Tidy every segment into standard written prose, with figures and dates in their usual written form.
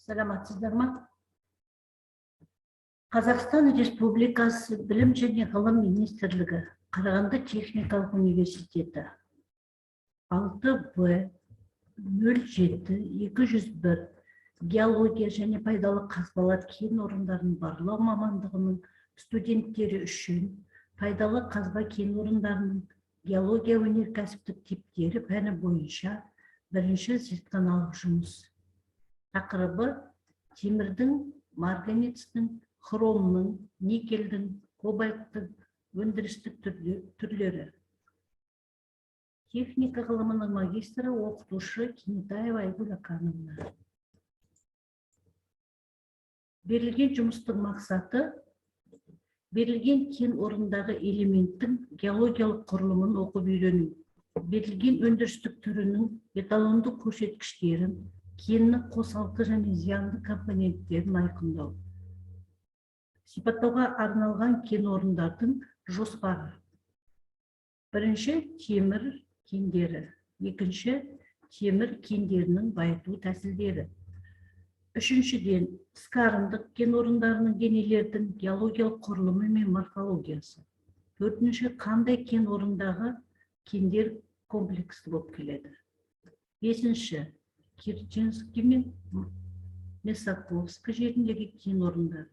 Саламатсыздар ма? Қазақстан Республикасы Білім және ғылым министрлігі, Қарағанды техникалық университеті, 6 Б 07 201, геология және пайдалы қазбалар кен орындарын барлау мамандығының студенттері үшін пайдалы қазба кен орындарының геология өнеркәсіптік типтері пәні бойынша бірінші зертханалық жұмыс. Тақырыбы: темірдің, марганецтің, хромның, никельдің, кобальттың өндірістік түрлері. Техника ғылымының магистрі, оқытушы Кенетаева Айгүл Акановна. Берілген жұмыстың мақсаты: берілген кен орнындағы элементтің геологиялық құрылымын оқып үйрену, берілген өндірістік түрінің эталондық көрсеткіштерін, кеннің қосалқы және зиянды компоненттерін айқындау. Сипаттауға арналған кен орындардың жоспары. Бірінші, темір кендері. Екінші, темір кендерінің байыту тәсілдері. Үшіншіден, скарндық кен орындарының денелердің геологиялық құрылымы мен морфологиясы. Төртінші, қандай кен орындағы кендер комплексті болып келеді. Бесінші, Кирчинский мен Месаковск жеріндегі кен орындары.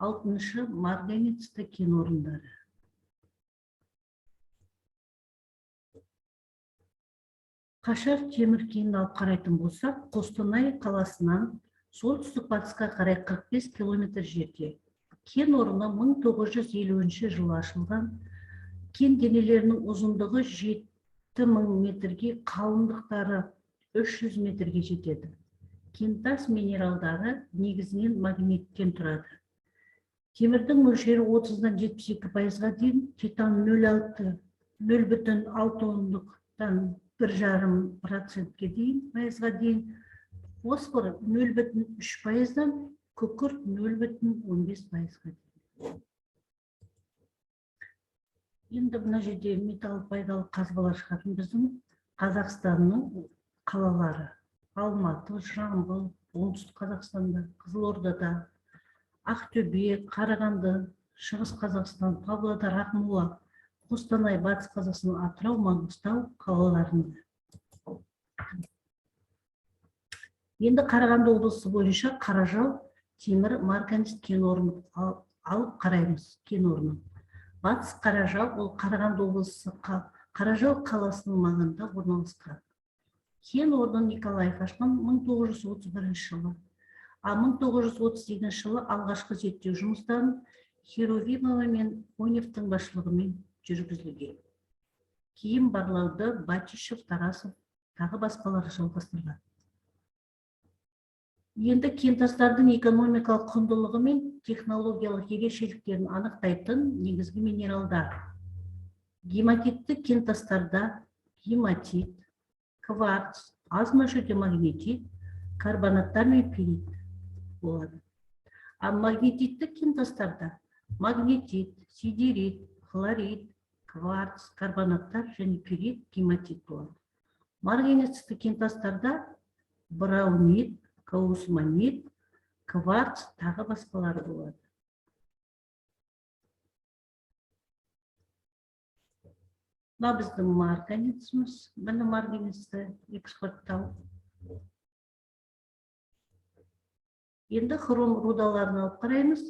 Алтыншы, марганецті кен орындары. Қашар темір кенін алып қарайтын болсақ, Қостанай қаласынан солтүстік батысқа қарай 45 километр жерде. Кен орны 1950 жылы ашылған. Кен денелерінің ұзындығы 7000 метрге, қалыңдықтары 300 метрге жетеді. Кентас минералдары негізінен магниттен тұрады. Темірдің мөлшері 30-дан 72%-ға дейін, титан 0,6, 0,6 ондықтан 1,5%-ке дейін, пайызға дейін, фосфор 0,3%-дан, күкірт 0,15%-ға дейін. Енді мына жерде металл пайдалы қазбалар шығатын біздің Қазақстанның қалалары: Алматы, Жамбыл, Оңтүстік Қазақстанда, Қызылордада, Ақтөбе, Қарағанды, Шығыс Қазақстан, Павлодар, Ақмола, Қостанай, Батыс Қазақстан, Атырау, Маңғыстау қалаларында. Енді Қарағанды облысы бойынша Қаражал темір марганец кен орнын алып қараймыз. Кен орны Батыс Қаражал, ол Қарағанды облысы Қаражал қаласының маңында орналасқан. Кен орнын Николаев ашқан 1931 жылы, ал 1938 жылы алғашқы зерттеу жұмыстарын Херувимова мен Коневтің басшылығымен жүргізілген. Кейін барлауды Батишев, Тарасов, тағы басқалары жалғастырған. Енді кентастардың экономикалық құндылығы мен технологиялық ерекшеліктерін анықтайтын негізгі минералдар. Гематитті кентастарда гематит, кварц, аз мөлшерде магнетит, карбонаттар мен пирит болады. Ал магнетитті кентастарда магнетит, сидерит, хлорит, кварц, карбонаттар және пирит, гематит болады. Марганецті кентастарда браунит, каусманит, кварц, тағы басқалары болады. Мына біздің марганеціміз, міне, марганецті экспорттау. Енді хром рудаларын алып қараймыз.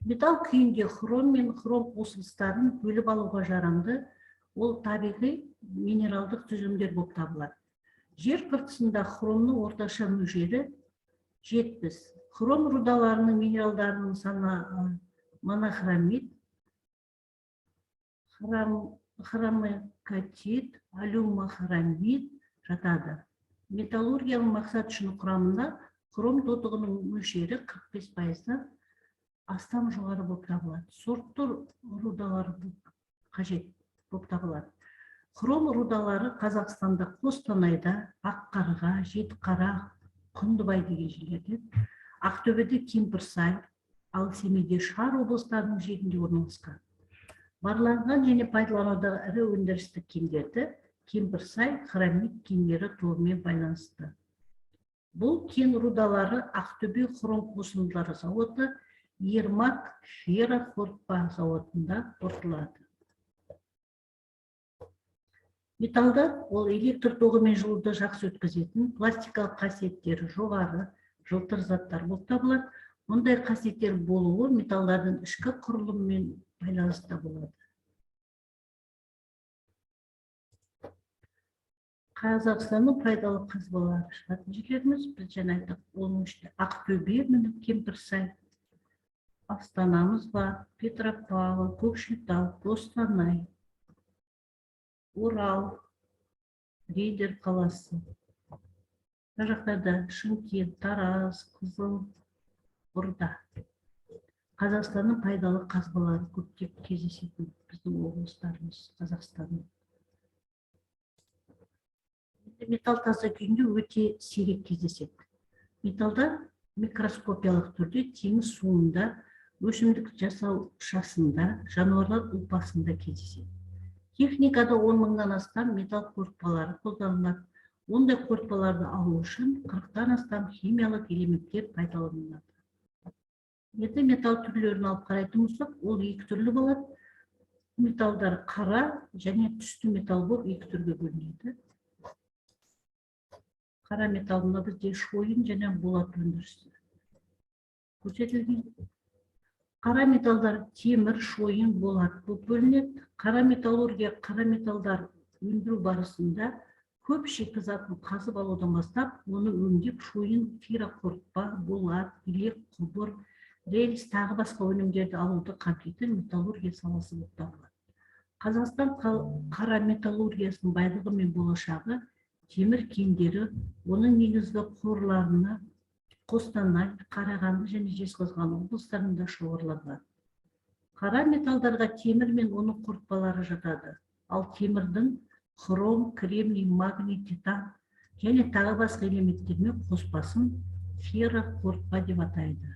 Металл күйінде хром мен хром қосылыстарын бөліп алуға жарамды, ол табиғи минералдық түзілімдер болып табылады. Жер қыртысында хромның орташа мөлшері 70. Хром рудаларының минералдарының саны монохромит, хромакатит, алюмохромит жатады. Металлургиялық мақсат үшін құрамында хром тотығының мөлшері 45%-дан астам жоғары болып табылады. Сортты рудалар қажет болып табылады. Хром рудалары Қазақстанда Қостанайда, Аққарға, Жетіқара, Құндыбай деген жерлерде, Ақтөбеде Кемпірсай, ал Семейде Шар облыстарының жерінде орналасқан. Барланған және пайдаланудағы ірі өндірістік кендерді Кемпірсай хромит кендері тобымен байланысты. Бұл кен рудалары Ақтөбе хром қосындылары зауыты, Ермак ферроқорытпа зауытында қорытылады. Металдар ол электр тоғы мен жылуды жақсы өткізетін, пластикалық қасиеттері жоғары, жылтыр заттар болып табылады. Мұндай қасиеттер болуы металдардың ішкі құрылымымен байланыста болады. Қазақстанның пайдалы қазбалары шығатын жерлеріміз, біз жаңа айттық, оның ішінде Ақтөбе, міне Кемпірсай, Астанамыз бар, Петропавл, Көкшетау, Қостанай, Орал, Риддер қаласы. Мына жақтарда Шымкент, Тараз, Қызылорда. Қазақстанның пайдалы қазбалары көптеп кездесетін біздің облыстарымыз Қазақстанның. Металл таза күйінде өте сирек кездеседі. Металдар микроскопиялық түрде теңіз суында, өсімдік жасаушасында, жануарлар ұлпасында кездеседі. Техникада 10 мыңнан астам металл қорытпалары қолданылады. Ондай қорытпаларды алу үшін 40-тан астам химиялық элементтер пайдаланылады. Енді металл түрлерін алып қарайтын болсақ, ол екі түрлі болады. Металдар қара және түсті металл болып екі түрге бөлінеді. Қара металл мына бізде шойын және болат өндірісі көрсетілген. Қара металдар темір, шойын, болат болып бөлінеді. Қара металлургия қара металдар өндіру барысында көп шикізатын қазып алудан бастап, оны өңдеп шойын, ферроқорытпа, болат, билек, құбыр, рельс, тағы басқа өнімдерді алуды қамтитын металлургия саласы болып табылады. Қазақстан қара металлургиясының байлығы мен болашағы темір кендері, оның негізгі қорларына Қостанай, Қарағанды және Жезқазған облыстарында шоғырланған. Қара металдарға темір мен оның қорытпалары жатады. Ал темірдің хром, кремний, магний, титан және тағы басқа элементтермен қоспасын ферроқорытпа деп атайды.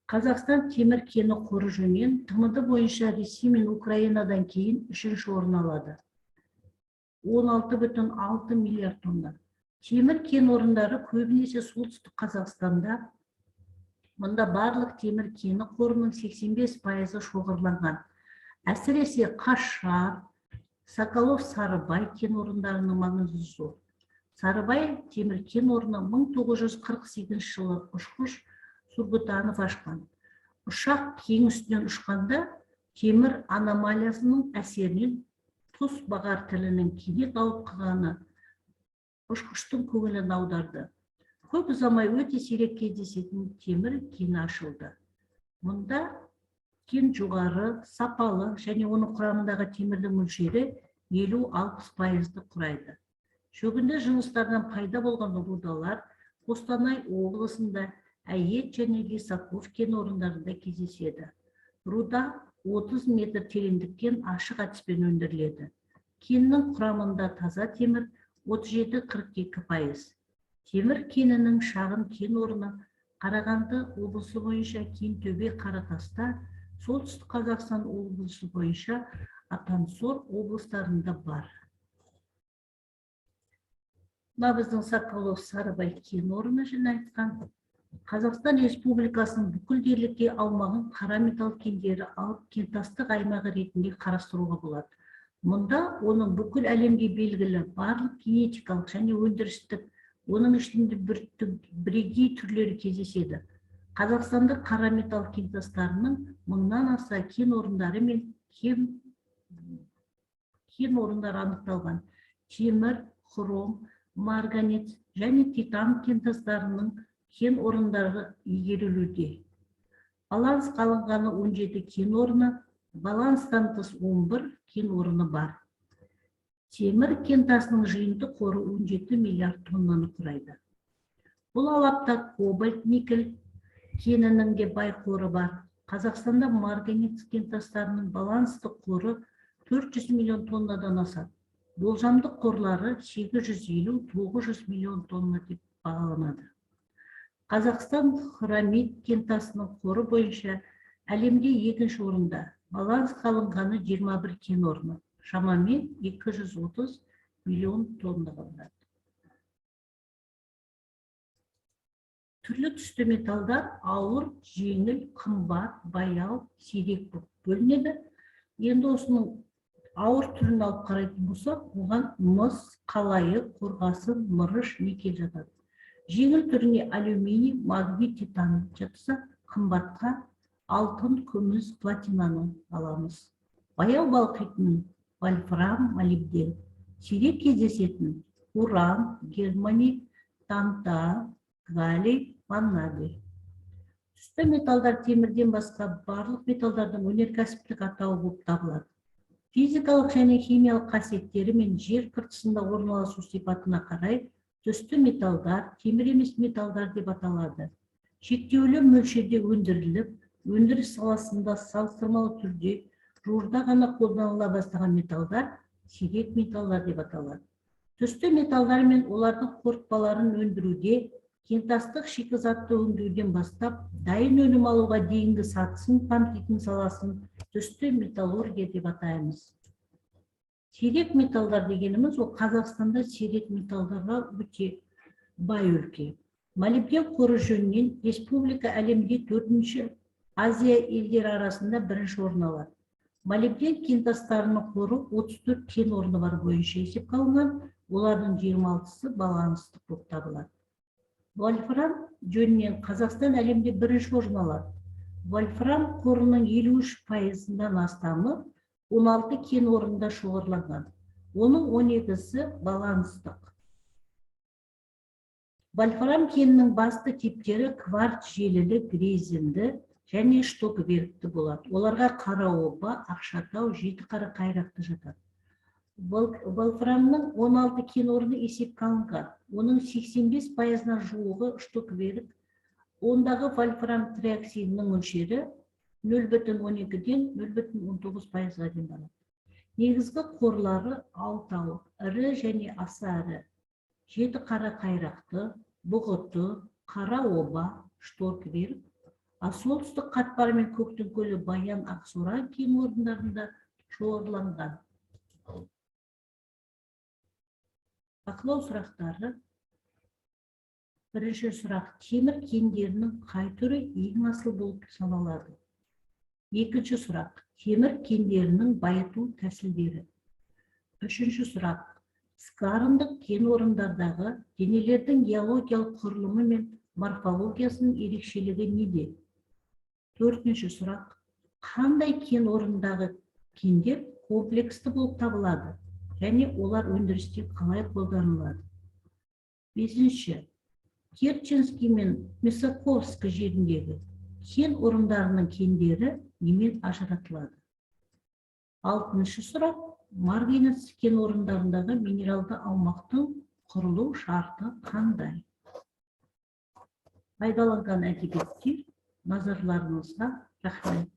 Қазақстан темір кені қоры жөнінен ТМД бойынша Ресей мен Украинадан кейін үшінші орын алады. 16,6 миллиард тонна. Темір кен орындары көбінесе солтүстік Қазақстанда. Мұнда барлық темір кені қорының 85% шоғырланған. Әсіресе Қашар, Соколов, Сарыбай кен орындарының маңызы зор. Сарыбай темір кен орны 1948 жылы ұшқыш Сургутанов ашқан. Ұшақ кен үстінен ұшқанда темір аномалиясының әсерінен тұс бағар тілінің кенет ауып қалғаны ұшқыштың көңілін аударды. Көп ұзамай өте сирек кездесетін темір кені ашылды. Мұнда кен жоғары, сапалы және оның құрамындағы темірдің мөлшері 50-60%-ды құрайды. Шөгінді жыныстардан пайда болған рудалар Қостанай облысында Әйет және Лисаков кен орындарында кездеседі. Руда 30 метр тереңдіктен ашық әдіспен өндіріледі. Кеннің құрамында таза темір 37-42%. Темір кенінің шағын кен орны Қарағанды облысы бойынша Кентөбе Қаратаста, Солтүстік Қазақстан облысы бойынша Атансор облыстарында бар. Мына біздің Соколов Сарыбай кен орны жаңа айтқан. Қазақстан Республикасының бүкіл дерліктей аумағын қара металл кендері алып кентастық аймағы ретінде қарастыруға болады. Мұнда оның бүкіл әлемге белгілі барлық генетикалық және өндірістік, оның ішінде бірегей түрлері кездеседі. Қазақстанда қара металл кентастарының мыңнан аса кен орындары мен кен орындары анықталған. Темір, хром, марганец және титан кентастарының кен орындары игерілуде. Баланс қалынғаны 17 кен орны, баланстан тыс 11 кен орны бар. Темір кентасының жиынтық қоры 17 миллиард тоннаны құрайды. Бұл алапта кобальт, никель кенінің де бай қоры бар. Қазақстанда марганец кентастарының баланстық қоры 400 миллион тоннадан асады. Болжамдық қорлары 850-900 миллион тонна деп бағаланады. Қазақстан хромит кентасының қоры бойынша әлемде екінші орында. Баланс қалынғаны 21 кен орны, шамамен 230 миллион тоннаға барады. Түрлі түсті металдар ауыр, жеңіл, қымбат, баяу, сирек болып бөлінеді. Енді осының ауыр түрін алып қарайтын болсақ, оған мыс, қалайы, қорғасын, мырыш, никель жатады. Жеңіл түріне алюминий, магний, титан жатса, қымбатқа алтын, күміс, платинаны аламыз. Баяу балқитын вольфрам, молибден. Сирек кездесетін уран, германий, тантал, галлий, ванадий. Түсті металдар темірден басқа барлық металдардың өнеркәсіптік атауы болып табылады. Физикалық және химиялық қасиеттері мен жер қыртысында орналасу сипатына қарай түсті металдар темір емес металдар деп аталады. Шектеулі мөлшерде өндіріліп, өндіріс саласында салыстырмалы түрде жуырда ғана қолданыла бастаған металдар сирек металдар деп аталады. Түсті металдар мен олардың қорытпаларын өндіруде кентастық шикізатты өңдеуден бастап дайын өнім алуға дейінгі сатысын қамтитын саласын түсті металлургия деп атаймыз. Сирек металдар дегеніміз ол Қазақстанда сирек металдарға өте бай өлке. Молибден қоры жөнінен республика әлемде 4-ші, Азия елдері арасында 1-ші орын алады. Молибден кентастарының қоры 34 кен орны бар бойынша есепке алынған, олардың 26-сы баланстық болып табылады. Вольфрам жөнінен Қазақстан әлемде 1-ші орын алады. Вольфрам қорының 53%-ынан астамы 16 кен орнында шоғырланған. Оның 12-сі баланстық. Вольфрам кенінің басты типтері кварц желілі, грейзенді және штокверкті болады. Оларға Қараоба, Ақшатау, Жетіқара, Қайрақты жатады. Вольфрамның 16 кен орны есепке алынған. Оның 85%-на жуығы штокверк. Ондағы вольфрам триоксидінің мөлшері 0,12-ден 0,19%-ға дейін барады. Негізгі қорлары алтауы: ірі және аса ірі. Жетіқара, Қайрақты, Бұғыты, Қараоба, Штокверк, ал солтүстік қатпары мен Көктің көлі, Баян, Ақсора кен орындарында шоғырланған. Бақылау сұрақтары. Бірінші сұрақ: темір кендерінің қай түрі ең асыл болып саналады? Екінші сұрақ: темір кендерінің байыту тәсілдері. Үшінші сұрақ: скарндық кен орындардағы денелердің геологиялық құрылымы мен морфологиясының ерекшелігі неде? Төртінші сұрақ: қандай кен орнындағы кендер комплексті болып табылады және олар өндірісте қалай қолданылады? Бесінші: Керченский мен Мысаковский жеріндегі кен орындарының кендері немен ажыратылады? Алтыншы сұрақ: марганец кен орындарындағы минералды аумақтың құрылу шарты қандай? Пайдаланған әдебиеттер. Назарларыңызға рахмет.